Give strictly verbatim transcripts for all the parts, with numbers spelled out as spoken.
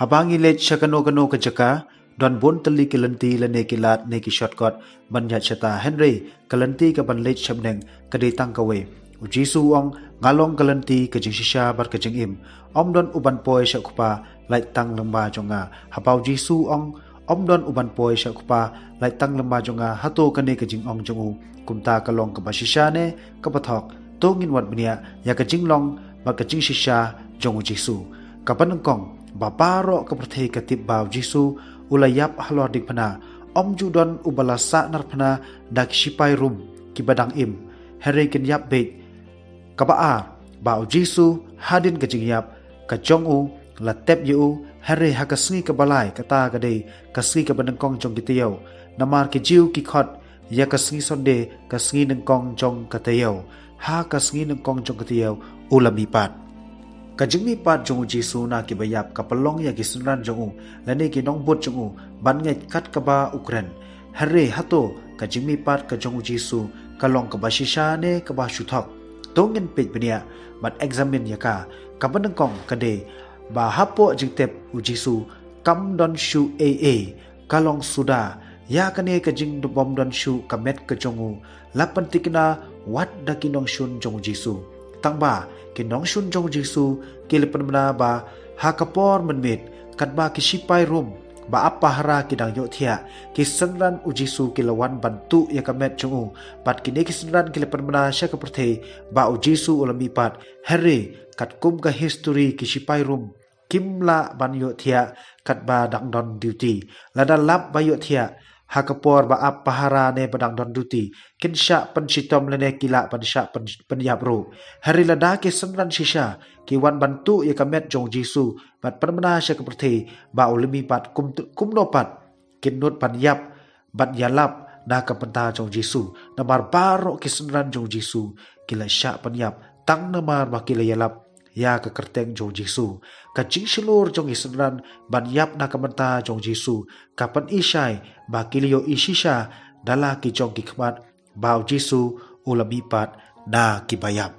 Haba ngi leit sha kano kano ka jaka, don bun tylli ki lynti lane ki lad ne ki shortcut ban ïaid shata, hynrei ka lynti kaban leit sha bneng ka dei tang kawei. U Jisu u ong, nga long ka lynti, ka jingshisha bad ka jingim. Ym don uban poi sha u Kpa lait tang lyngba jong nga. Haba u Jisu u ong, ym don uban poi sha u Kpa lait tang lyngba jong nga, hato kane ka jingong jong u kumta ka long kaba shisha ne kaba thok? To ngin wad bniah ïa ka jinglong bad ka jingshisha jong u Jisu. Kaba nyngkong, ba baroh ka pyrthei ka tip ba u Jisu u la ïap halor diengphna. Ym ju don uba la sahnarphna da ki shipai Rom kiba dang im, hynrei kin ïap beit. Kaba ar, ba u Jisu, hadien ka jingïap ka jong u, la tep ïa u, hynrei ha ka sngi kaba lai, kata ka dei ka sngi kaba nyngkong jong ki taïew. Namar ki Jiw ki khot ïa ka sngi Sunday ka sngi nyngkong jong ka taïew. Ha ka sngi nyngkong jong ka taïew u la mihpat. Ka jingmihpat jong u Jisu na kiba ïap ka pynlong ïa ki synran jong u lane ki nongbud jong u ban ngeit kat kaba u kren. Hynrei hato ka jingmihpat ka jong u Jisu ka long kaba shisha ne kaba shu thok? To ngin peit bniah bad examine ïa ka. Kaba nyngkong ka dei ba hapoh jingtep u Jisu kam don shuh ei ei, ka long suda. Ïa kane ka jingbym don shuh ka met ka jong u la pynthikna wat da ki nongshun jong u Jisu. Tangba ki nongshun jong u Jisu ki la pynbna ba ha ka por mynmiet, katba ki shipai Rom ba ap pahara ki dang ïohthiah, ki synran u Jisu ki la wan ban tuh ïa ka met jong u. Bad kine ki synran ki la pynbna sha ka pyrthei ba u Jisu u la mihpat. Hynrei katkum ka history, ki shipai Rom kim lah ban ïohthiah katba dang don duty. Lada lap ba ïohthiah ha ka por ba ap pahara ne ba dang don duty, kin shah pynshitom lane ki lah ban shah pyn-, pynïap ruh. Hynrei lada ki synran shisha ki wan ban tuh ïa ka met jong u Jisu bad pynbna sha ka pyrthei ba u la mihpat, kum, kumno pat kin nud ban ïap bad ïalap na ka bynta jong u Jisu? Namar baroh ki synran jong u Jisu ki la shah pynïap tang namar ba ki la ïalap ïa ka kyrteng jong u Jisu. Ka jingshlur jong ki synran ban ïap na ka bynta jong u Jisu ka pyni shai ba ki la ïohi shisha da la ki jong ki khmat ba u Jisu u la mihpat na kiba ïap.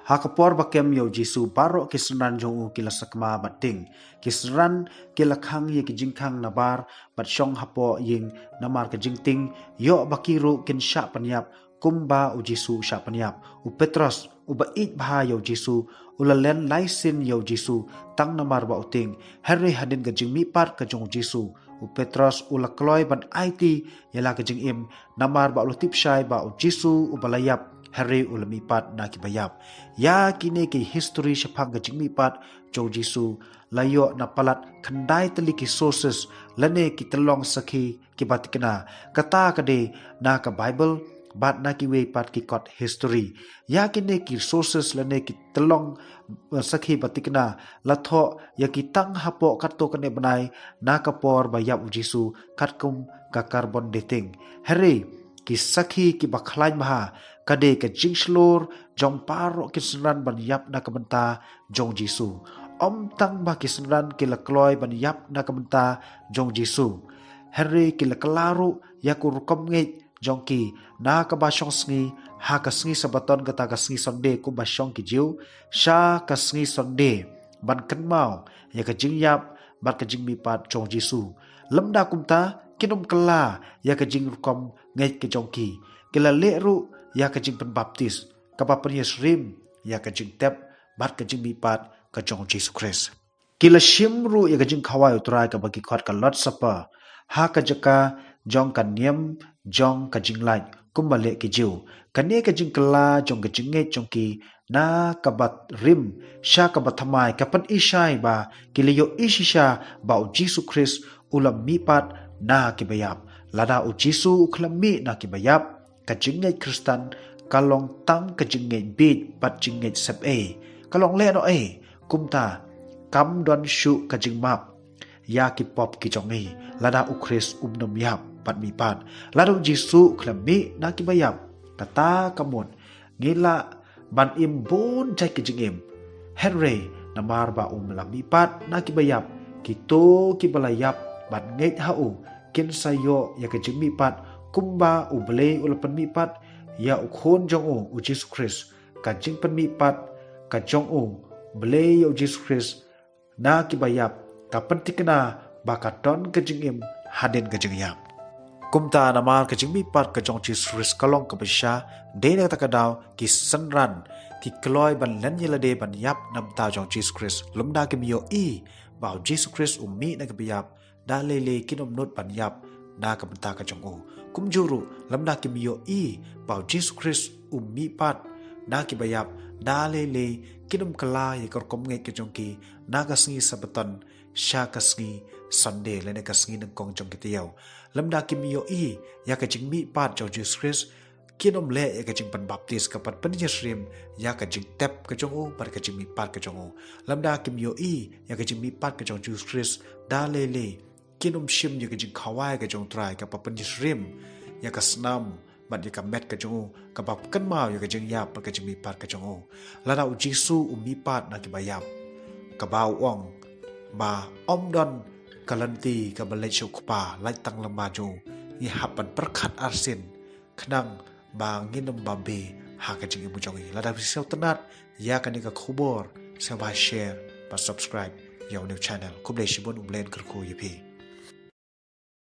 Ha ka por ba kem ïa u Jisu, baroh ki synran jong u ki la sakma bad tieng. Ki synran ki la khang ïa ki jingkhang nabar bad shong hapoh ïing namar ka jingtieng, ïoh ba ki ruh kin shah pynïap kumba u Jisu u shah pynïap. U Petros, uba ïeit bha ïa u Jisu, u la len lai sien ïa u Jisu tang namar ba u tieng. Hynrei hadien ka jingmihpat ka jong u Jisu, u Petros u la kloi ban aiti ïa la ka jingim namar ba u la tip shai ba u Jisu uba la ïap, hynrei u la mihpat na kiba ïap. Ïa kine ki history shaphang ka jingmihpat jong u Jisu la ïoh na palat khyndai tylli ki sources lane ki tyllong sakhi kiba tikna. Kata ka dei na ka Bible bad na kiwei pat ki kot history. Ïa kine ki sources lane ki tyllong, eh, sakhi ba tikna la thoh ïa ki tang hapoh katto katne bnai na ka por ba ïap u Jisu, katkum ka carbon dating. Hynrei ki sakhi kiba khlaiñ bha ka dei ka jingshlur jong baroh ki synran ban ïap na ka bynta jong u Jisu. Ym tang ba ki synran ki la kloi ban ïap na ka bynta jong u Jisu, hynrei ki la kylla ruh ïa ka rukom ngeit jong ki na kaba shong sngi ha ka sngi Sabaton, kata ka sngi Sunday, kumba shong ki Jiw sha ka sngi Sunday, ban kynmaw ïa ka jingïap bad ka jingmihpat jong u Jisu. Lymda kumta, kin ym kylla ïa ka jingrukom ngeit ka jong ki. Ki la leh ruh ïa ka jingpynbaptis, kaba pynïasyriem ïa ka jingtep bad ka jingmihpat ka jong u Jisu Khrist. Ki la shim ruh ïa ka jingkhawai u Trai, kaba ki khot ka Lord's Supper, ha ka jaka jong ka niam jong ka jinglait, kumba leh ki Jiw. Kane ka jingkylla jong ka jingngeit jong ki na kaba rim sha kaba thymmai ka pyni shai ba ki la ïohi shisha ba u Jisu Khrist u la mihpat na kiba ïap. Lada u Jisu u khlem mih na kiba ïap, ka jingngeit Khristan ka long tang ka jingngeit bieit bad jingngeit sepei. Ka long lehnohei, kumta kam don shuh ka jingmap ïa ki pop ki jong ngi lada u Khrist um nym ïap bad mihpat. Lada u Jisu u khlem mih na kiba ïap, kata ka mut ngi lah ban im bun jait ka jingim. Hynrei namar ba um la mihpat na kiba ïap, kito kiba la ïap bad ngeit ha u kin sa ïoh ïa ka jingmihpat kumba U Blei u la pynmihpat ïa u Khun jong u, u Jisu Khrist. Ka jingpynmihpat ka jong U Blei ïa u Jisu Khrist na kiba ïap ka pynthikna ba ka don ka jingim hadien ka jingïap. Kumta namar ka jingmihpat ka jong Jisu Khrist ka long kaba shisha, dei na kata ka daw ki synran ki kloi ban len ïa lade ban ïap na ka bynta jong Jisu Khrist. Lymda kim ïohi ba u Jisu Khrist u mih na kiba ïap, da lei lei kin ym nud ban ïap na ka bynta ka jong u. Kumjuh ruh lymda kim ïohi ba u Jisu Khrist u mihpat na kiba ïap, da lei lei kin ym kylla ïa ka rukom ngeit ka jong ki na ka sngi Sabbaton sha ka sngi Sunday lane ka sngi nyngkong jong ki taïew. Lymda kim ïohi ïa ka jingmihpat jong Jisu Khrist, kin ym leh ïa ka jingpynbaptis, ka ban pynjynjar ïa ka jingtep ka jong u bad ka jingmihpat ka jong u. Lymda kim ïohi ïa ka jingmihpat ka jong Jisu Khrist, da lei lei kin ym shim ïa ka jingkhawai ka jong u Trai, ka ban pynjynjar ïa ka snam bad ïa ka met ka jong u, kaba kynmaw ïa ka jingïap bad ka jingmihpat ka jong u. Lada u Jisu u mihpat na kiba ïap, kaba u ong ba ym don ka lynti kaba leit sha u Kpa lait tang lyngba jong u, ngi hap ban pyrkhat arsien khnang ba ngin ym babe ha ka jingim jong ngi. Lada phi sngewtynnat ïa kane ka khubor, sngewbha share bad subscribe ïa u new channel. Khublei shibun, U Blei un kyrkhu ïa phi.